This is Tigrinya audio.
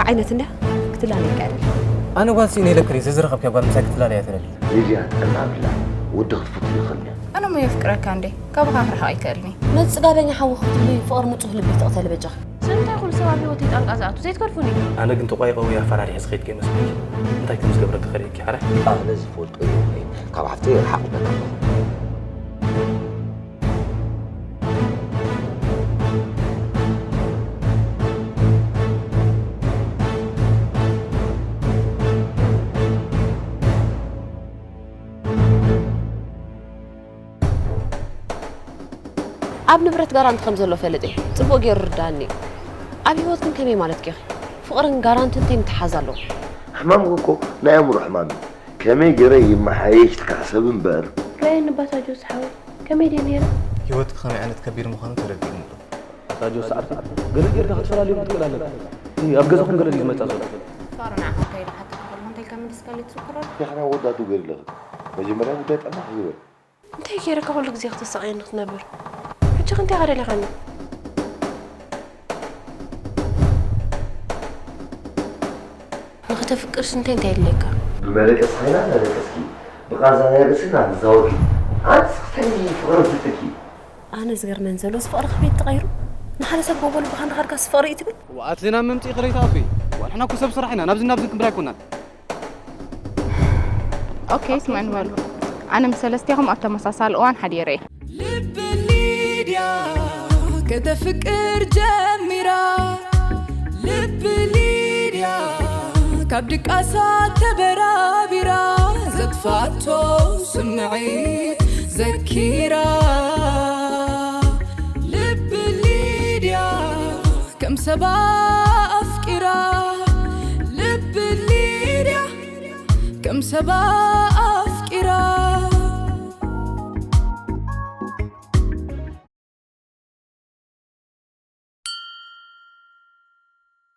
ዓይነት እንድያ ክትላለየካ ኣይደል? ኣነ ጓል ስኢነ ኢለክሪ ዘዝረኸብኪያ ጓል ምሳይ ክትላለያ ትደሊ? ሊድያ ጥዕና ኣብላ ወዲ ክትፈቱ ይኽእል እያ። ኣነ ሞ የፍቅረካ እንዴ ካባኻ ክርሕቕ ኣይክእልኒ። መጽጋበኛ ሓዊ ክትብሊ ፍቕሪ ንጹህ ልቢ ትቕተሊ በጃኺ። ስለምንታይ ኩሉ ሰብ ኣብ ህይወተይ ጣልቃ ዝኣቱ ዘይትገድፉኒ? ኣነ ግን ተቋይቐዊ ኣፈራሪሐ ዝኸይድ ከይመስለኪ እንታይ ከም ዝገብረኪ ከርእየኪ ሓራይ። ኣነ ዝፈልጦ ይኹን ካብ ሓፍተይ ርሓቕ በላ ኣለኹ። ኣብ ንብረት ጋራንቲ ከም ዘሎ ፈልጥ እየ። ጽቡቕ ገይሩ ርዳኣኒ እዩ። ኣብ ህይወት ግን ከመይ ማለት ጌኺ? ፍቕርን ጋራንትን እንታይ ምትሓዝ ኣለዎ? ሕማምኪ እኮ ናይ ኣእምሮ ሕማም እዩ። ከመይ ገይረ ይመሓየሽ ትካሕሰብ እምበር። ራየኒ ባታ ጆስ ሓወይ ከመይ ድየ ነይረ? ህይወትኪ ከመይ ዓይነት ከቢድ ምዃኑ ተረዲእኒ ኣሎ። ኣታ ጆስ ዓርኪ ገለ ጌርካ ክትፈላልዮም ክትክእል ኣለካ። እቲ ኣብ ገዛኹም ገለ ድዩ ዝመጽእ ዘሎ? ፍቕሪ ንዓኻ እንታይ ኢሉ ሓተካ ከለኹ እንታይ ኢልካ መሊስካለይ ትዝክሮ ዶ? ንሕና ወዳቱ ገድለኺ መጀመርያ ጉዳይ ጥዕናኺ ግበር። እንታይ ገይረ ካብ ኩሉ ግዜ ክተሳቕየኒ ክትነብር? ሕጂ ከ እንታይ ኢኻ ደሊኻኒ? ንኽተፍቅርስ እንታይ እንታይ የድልየካ? ብመደቀሲ ኸይና እናደቀስኪ ብቃንዛ ናይ ርእሲ እናተዛወርኪ ኣንስኽተይ ፍቕሪ ትጥኪ። ኣነ ዝገርመን ዘሎ እዚ ፍቕሪ ከመይ ተቐይሩ? ንሓደ ሰብ ጎቦ ልብኻ እንዳኸድካስ ፍቕሪ እዩ ትብል? ወኣት ዜና ምምጺእ ክረይታ ኣቢ ዋልሕና ኩ ሰብ ስራሕ ኢና ናብዚ ናብዚ ክንብል ኣይኮናን። ኦኬ ስምዕኒ በሉ። ኣነ ምስ ሰለስቲኹም ኣብ ተመሳሳሊ እዋን ሓዲረ እየ። ልቢ ሊድያ ከተፍቅር ጀሚራ። ልቢ ሊድያ ካብ ድቃሳ ተበራቢራ። ዘጥፋቶ ስምዒት ዘኪራ። ልቢ ሊድያ ከም ሰባ ኣፍቂራ። ልቢ ሊድያ ከም ሰባ ኣፍቂራ።